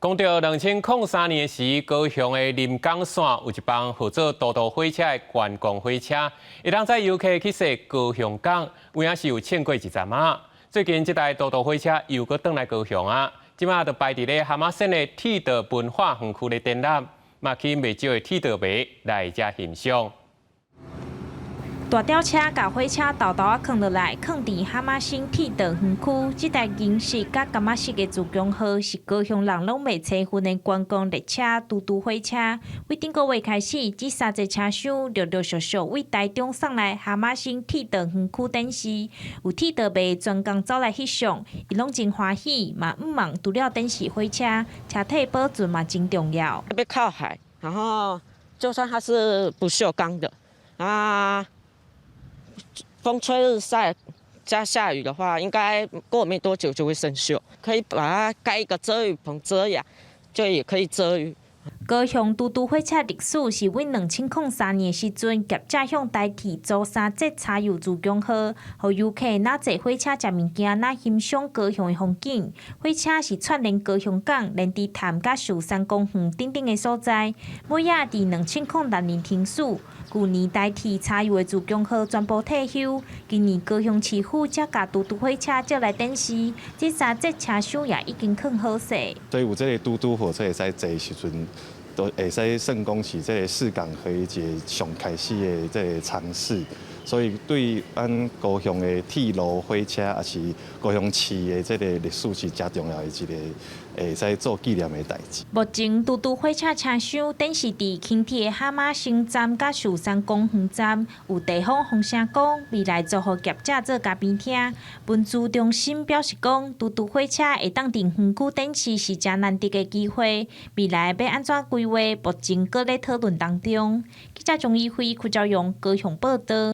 講著2003年時，高雄的臨港線有一班號做嘟嘟火車的觀光火車，會當載遊客去踅高雄港，有影是有穿過一站仔。最近這台嘟嘟火車又閣轉來高雄啊，這馬就擺佇咧哈瑪星的鐵道文化園區咧展覽，嘛吸引袂少的鐵道迷來遮欣賞。大吊車共火車沓沓仔囥落來，囥佇哈瑪星鐵道園區。這台銀色佮柑仔色的自強號是高雄人攏袂吹分的觀光列車嘟嘟火車。對頂個月開始，這三節車廂陸陸續續對台中送來哈瑪星鐵道園區展示。有鐵道迷專工走來翕相，𪜶攏真歡喜，嘛向望除了展示火車，車體保存嘛真重要。特別靠海，然後就算它是不鏽鋼的啊，風吹日曬加下雨的話，應該過沒多久就會生鏽。可以把它蓋一個遮雨棚遮陽，就也可以遮雨。高雄嘟嘟火車歷史是對2003年時陣，業者向台鐵租三節柴油自強號，予遊客若坐火車食物件，若欣賞高雄的風景。火車是串聯高雄港、連池潭佮壽山公園等等的所在。尾仔佇2006年停駛，舊年台鐵柴油的自強號全部退休。今年高雄市府才共嘟嘟火車借來展示，這三節車廂也已經囥好勢。所以有這个嘟嘟火車會使坐的時陣，都會使算講是這个四港合一個上開始的這个嘗試。所以對咱高雄的鐵路火車，抑是高雄市的這个歷史是誠重要的一个會使做紀念的代誌。目前嘟嘟火車車廂展示佇輕鐵哈瑪星站佮壽山公園站，有地方風聲講未來租予業者做咖啡廳。文資中心表示講，嘟嘟火車會當佇園區展示是誠難得的機會，未來欲按怎規劃，目前閣咧討論當中。記者鍾怡輝、柯昭陽高雄報導。